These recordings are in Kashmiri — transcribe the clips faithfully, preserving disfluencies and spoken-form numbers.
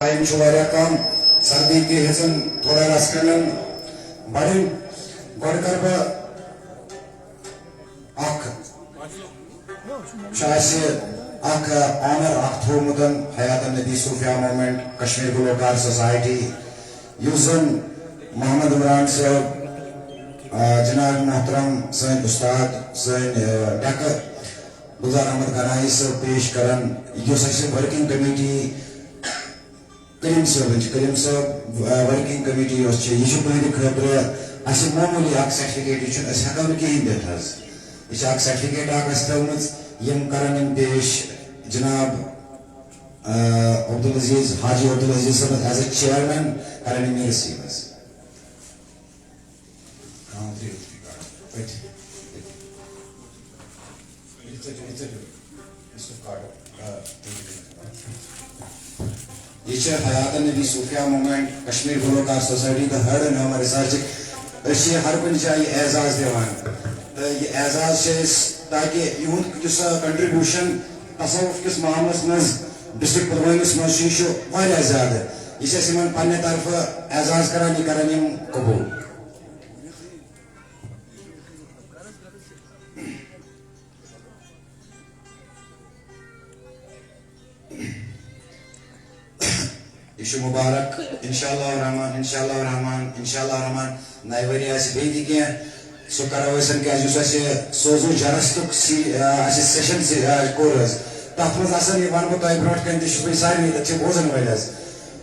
ٹائم چھُ واریاہ کم، سردی تہِ ہیٚژٕن تھوڑا رژھ کھنڈن بڑٕنۍ۔ گۄڈٕ کرٕ بہٕ اکھ، چھُ اَسہِ اکھ آنر اکھ تھوٚومُت حیات النبی صوفیا موومنٹ کشمیر گلوکار سوسائٹی، یُس زن محمد عمران صٲب، آ، جناب محترم سٲنۍ استاد، سٲنۍ، آ، ڈیکہٕ گلزار احمد گنایی صٲب پیش کرن، یُس اَسہِ ورکنگ کمیٹی کریم صٲبن چھِ، کریم صٲب، آ، ورکنگ کمیٹی یۄس چھِ، یہِ چھُ تُہنٛدِ خٲطرٕ اَسہِ معموٗلی اکھ سرٹیفکیٹ، یہِ چھُنہٕ أسۍ ہٮ۪کو نہٕ کِہیٖنۍ دِتھ حظ۔ یہِ چھِ اکھ سرٹیفکیٹ اکھ اَسہِ تھٲومٕژ، یِم کرن یِم پیش جناب، آ، عبدالعزیز، حاجی عبدالعزیز صٲبس as a chairman کرن یِم یہِ receive حظ۔ یہِ چھِ حیات النبی صوفیا موومنٹ کشمیر گلوکار سوسائٹی تہٕ ہرڈ نامہ ریسرچ۔ أسۍ چھِ ہر کُنہِ جایہِ یہِ اعزاز دِوان۔ تہٕ یہِ اعزاز چھِ أسۍ تاکہِ یِہُنٛد یُس، آ، contribution تصوف کِس معاملس منٛز ڈسٹرکٹ پلوٲمِس منٛز چھُ، یہِ چھُ واریاہ زیادٕ۔ یہِ چھِ أسۍ یِمن پننہِ طرفہٕ اعزاز کران، یہِ کران یِم قبول۔ یہِ چھُ مُبارک، انشاءاللہ الرحمن، انشاءاللہ الرحمن، انشاءاللہ الرحمن۔ نَیہِ ؤری آسہِ بیٚیہِ تہِ کینٛہہ، سُہ کرو أسۍ، کیازِ یُس اَسہِ سوزو جرستُک سی-، آ، اَسہِ سیشن سی-، آ، کوٚر حظ، تَتھ منٛز آسن، یہِ وَنہٕ بہٕ تۄہہِ برونٛٹھ کَنہِ تہِ، چھُس بہٕ یہِ سارنٕے، تَتہِ چھِ بوزن وٲلۍ حظ۔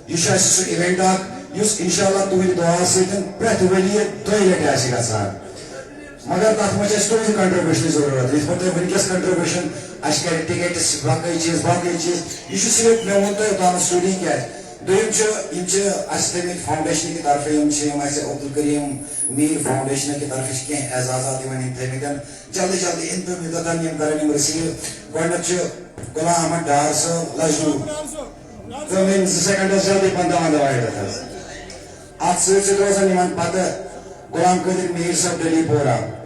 یہِ چھُ اَسہِ سُہ event اکھ، یُس انشاءاللہ تُہنٛدِ دُعا سۭتۍ پرٛٮ۪تھ ؤری دۄیہِ لٹہِ آسہِ گژھان۔ مگر تَتھ منٛز چھِ اَسہِ تُہنٛزِ contribution ضروٗرت۔ یِتھ پٲٹھۍ تۄہہِ وٕنکیٚس contribution اَسہِ کرِ tickets، باقٕے چیٖز، باقٕے چیٖز۔ یہِ چھُ صرف، مےٚ ووٚن تۄہہِ اوٚتام story کیٛاہ۔ دوٚیِم چھُ، یِم چھِ اَسہِ تھٲومٕتۍ foundation کہِ طرفہٕ، یِم چھِ یِم اَسہِ عبدالکریم میٖر foundation کہِ طرفہٕ چھِ کینٛہہ اعزازات یِوان یِم تھٲومٕتۍ۔ جلدی جلدی یِن تِم یوٚتَتھ یِم کرن یِم receive۔ گۄڈٕنیتھ چھُ غلام احمد ڈار صٲب لجنو۔ تِم یِن زٕ second حظ، جلدی پہن دَوان دَوان یوٚتَتھ حظ۔ اَتھ سۭتۍ سۭتۍ روزن یِمن پتہٕ غلام قادر میٖر صٲب ڈلی پورہ۔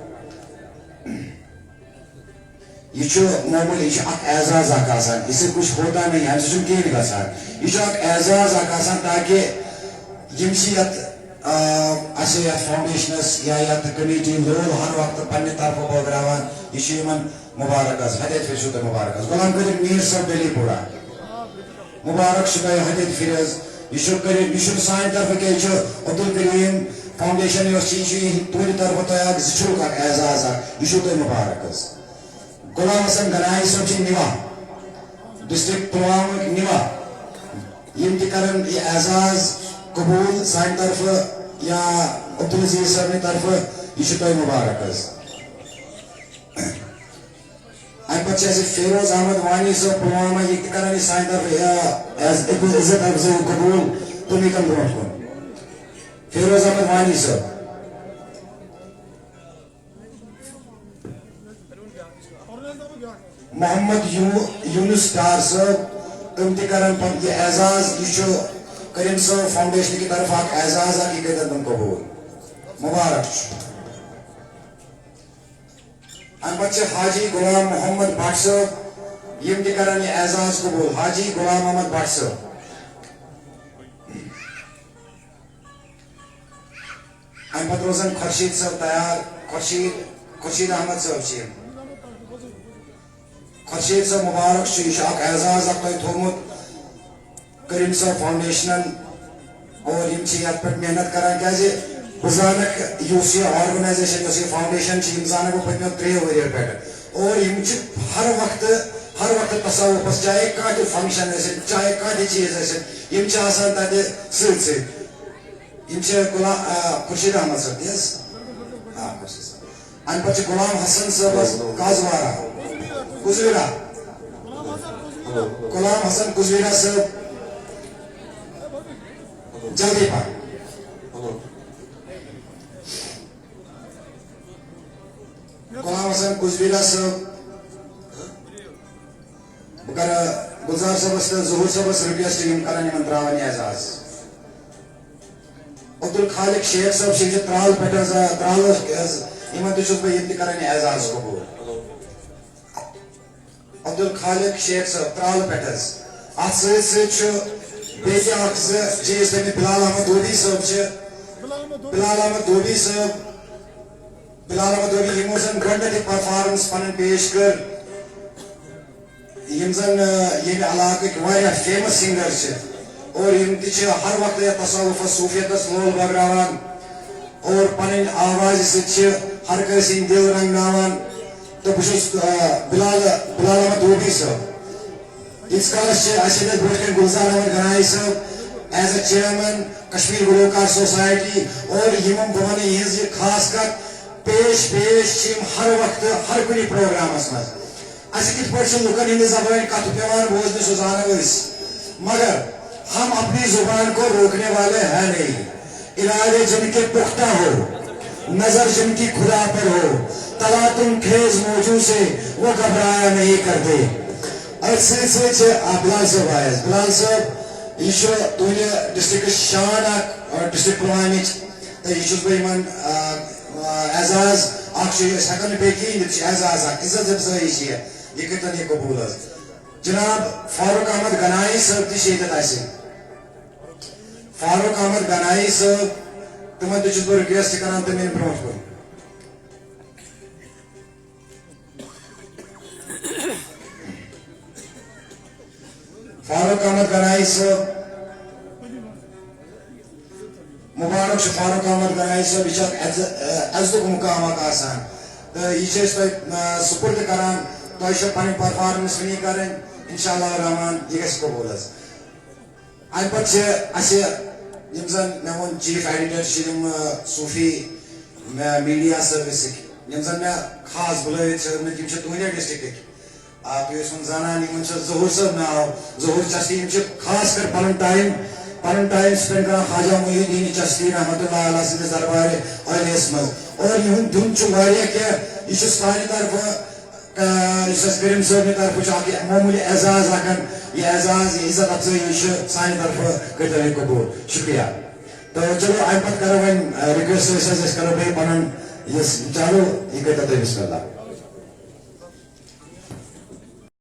یہِ چھُ معموٗلی، یہِ چھُ اکھ اعزاز اکھ آسان، اس سے کچھ ہوتا نہیں، اَمہِ سۭتۍ چھُنہٕ کِہیٖنۍ گژھان۔ یہِ چھُ اکھ اعزاز اکھ آسان تاکہِ یِم چھِ یَتھ، آ، اَسہِ یَتھ foundation یا یَتھ committee لول ہر وقتہٕ پننہِ طرفہٕ بٲگراوان۔ یہِ چھُ یِمن مبارک حظ، ہتہِ ہتہِ پھِرِ چھُو تۄہہِ مبارک حظ۔ غلام قادر میٖر صٲب ڈلی پورہ، مبارک چھُ تۄہہِ ہتہِ ہتہِ پھِرِ حظ۔ یہِ چھُ کٔرِتھ، یہِ چھُنہٕ سانہِ طرفہٕ کینٛہہ، یہِ چھُ عبدالکریم foundation یۄس چھِ، یہِ چھُ یِہِنٛدِ تُہٕنٛدِ طرفہٕ تۄہہِ اکھ زٕ چھُکھ اکھ اعزاز اکھ، یہِ چھُو تۄہہِ مبارک حظ۔ غلام حسن گنایی صٲب چھِ نِوا، ڈسٹرکٹ پلوامہ نِوا، یِم تہِ کرن یہِ اعزاز قبوٗل سانہِ طرفہٕ یا عبدالعزیز صٲبنہِ طرفہٕ، یہِ چھُ تۄہہِ مبارک حظ۔ اَمہِ پتہٕ چھِ اَسہِ فیروز احمد وانی صٲب پلوامہ، یہِ تہِ کران یہِ سانہِ طرفہٕ، آ، as عزت افزٲیی قبوٗل، تِم یِکن برونٛٹھ کُن۔ فیروز احمد وانی صٲب۔ محمد یو-، یونس ڈار صٲب، تِم تہِ کران پتہٕ یہِ اعزاز، یہِ چھُ کریم صٲب foundation کہِ طرفہٕ اکھ اعزاز اکھ، یہِ کٔرۍتن تِم قبوٗل۔ مبارک چھُ۔ اَمہِ پتہٕ چھِ حاجی غلام محمد بٹ صٲب، یِم تہِ کرن یہِ اعزاز قبوٗل۔ حاجی غلام محمد بٹ صٲب۔ اَمہِ پتہٕ روزن خورشید صٲب تیار۔ خورشید، خورشید احمد صٲب چھِ یِم۔ خورشید صٲب مبارک چھُ، یہِ چھُ اکھ اعزاز اکھ تۄہہِ تھوٚومُت۔ کریم صٲب فاؤنڈیشنن اور یِم چھِ یَتھ پٮ۪ٹھ محنت کران، کیازِ بہٕ زانَکھ یُس یہِ آرگنائزیشن، یۄس یہِ فاؤنڈیشن چھِ، یِم زانَکھ بہٕ پٔتمیو ترٛیٚیو ؤرۍیو پٮ۪ٹھ۔ اور یِم چھِ ہر وقتہٕ، ہر وقتہٕ تصوفس، چاہے کانٛہہ تہِ function ٲسِن، چاہے کانٛہہ تہِ چیٖز ٲسِن، یِم چھِ آسان تَتہِ سۭتۍ سۭتۍ۔ یِم چھِ غلام، آ، خورشید احمد صٲب، تی حظ؟ آ، خورشید صٲب۔ اَمہِ پتہٕ چھُ غلام حسن صٲبس کازوارا، کُزویرا۔ غلام حسن کُزویرا صٲب۔ جلدی پہن۔ غلام حسن کُزویرا صٲب۔ بہٕ کرٕ گُلزار صٲبس تہٕ ظہوٗر صٲبس request، یِم کرن یِمن تراون اعزاز۔ عبدالخالق شیخ صٲب چھِ، یِم چھِ ترال پٮ۪ٹھ حظ، آ، ترال حظ، یِمن تہِ چھُس بہٕ، یِم تہِ کرن یہِ اعزاز قبوٗل۔ عبدالخالق شیخ صٲب ترال پٮ۪ٹھ حظ۔ اتھ سۭتۍ سۭتۍ چھُ بیٚیہِ اکھ زٕ چیٖز تٔمِس بلال احمد دھوبی صٲب چھِ۔ بلال احمد دھوبی صٲب، بلال احمد دھوبی، یِمو زَن گۄڈٕنٮ۪تھٕے پرفارمنس پنٕنۍ پیش کٔر، یِم زَن، آ، ییٚمہِ علاقٕکۍ واریاہ فیمس سنگر چھِ اور یِم تہِ چھِ ہر وقتہٕ یَتھ تصوفس، صوفیتس لول بٲگراوان اور پنٕنۍ آوازِ سۭتۍ چھِ ہر کٲنٛسہِ ہٕنٛدۍ دِل رنگناوان۔ تہٕ بہٕ چھُس، آ، بلال، بلال احمد دھوبی صٲب۔ ییٖتِس کالس چھِ اَسہِ ییٚتٮ۪تھ برٛونٛٹھ کَنہِ گُلزار احمد گنایی صٲب as a chairman کشمیر گلوکار سوسایٹی، اور یِمن بہٕ وَنہٕ یِہٕنٛز یہِ خاص کَتھ، پیش پیش چھِ یِم ہر وقتہٕ ہر کُنہِ پروگرامس منٛز۔ اَسہِ کِتھ پٲٹھۍ چھِ لُکن ہٕنٛدِ زبٲنۍ کَتھٕ پٮ۪وان بوزنہِ، سُہ زانو أسۍ، مگر ہم اپنی زبان کو روکنے والے ہیں نہیں۔ ارادے جن کے پختہ ہو، نظر جن کی خدا پر ہو، تلاتم خیز موجوں سے وہ گھبرایا نہیں کرتے۔ أتھۍ سۭتۍ سۭتۍ چھِ، آ، بلال صٲب آیس۔ بلال صٲب، یہِ چھُ تُہنٛدِ ڈسٹرکٹٕچ شان اکھ، آ، ڈسٹرکٹ پلوامِچ۔ تہٕ یہِ چھُس بہٕ یِمن، آ، آ، اعزاز اکھ چھُ، أسۍ ہٮ۪کو نہٕ بیٚیہِ کِہیٖنۍ دِتھ، یہِ چھُ اعزاز اکھ، عزت افزٲیی چھِ یہِ، یہِ کٔرۍتن یہِ قبوٗل حظ۔ جناب فاروق احمد گنایی صٲب تہِ چھِ ییٚتٮ۪تھ اَسہِ۔ فاروق احمد گنایی صٲب، تِمن تہِ چھُس بہٕ ریکویسٹ کران، تِم یِن برونٛٹھ کُن۔ فاروق احمد گنایی صٲب، مبارک چھُ فاروق احمد گنایی صٲب، یہِ چھُ اکھ عز-، عزتُک مقام اکھ آسان۔ تہٕ یہِ چھِ أسۍ تۄہہِ، آ، سپرد کران، تۄہہِ چھو پنٕنۍ پرفارمنس وٕنی کرٕنۍ، انشاءاللہ الرحمن یہِ گژھِ قبول حظ۔ اَمہِ پتہٕ چھِ اَسہِ یِم زَن مےٚ ووٚن چیف ایڈیٹر چھِ یِم، آ، صوفی مےٚ میٖڈیا سٔروِسٕکۍ، یِم زَن مےٚ خاص بُلٲوِتھ چھِ ٲمٕتۍ، یِم چھِ تُہٕنٛدے ڈسٹرکٕکۍ۔ آ، تُہۍ ٲسِو زانان، یِمَن چھُ ظہوٗر صٲب ناو، ظہوٗر چشتی، یِم چھِ خاص کر پَنُن ٹایم، پَنُن ٹایم سپینڈ کران خواجہ محی الدین چشتی رحمتہ اللہ علیہ سٕنٛدِس دربارِ عٲلیَس منٛز۔ اور یِہُنٛد دیُن چھُ واریاہ کینٛہہ، یہِ چھُ سانہِ طرفہٕ آ، یُس اَسہِ کریٖم صٲبنہِ طرفہٕ چھُ اکھ یہِ معموٗلی اعزاز اکھ، یہِ اعزاز، یہِ عزت افزٲیی چھِ سانہِ طرفہٕ، کٔرۍتو یہِ قبوٗل۔ شُکریہ۔ تہٕ چلو، اَمہِ پَتہٕ کَرو وۄنۍ، آ، ریکویسٹ أسۍ حظ، أسۍ کَرو بیٚیہِ پَنُن یُس چالوٗ، یہِ کٔرۍتو تُہۍ بسم اللہ۔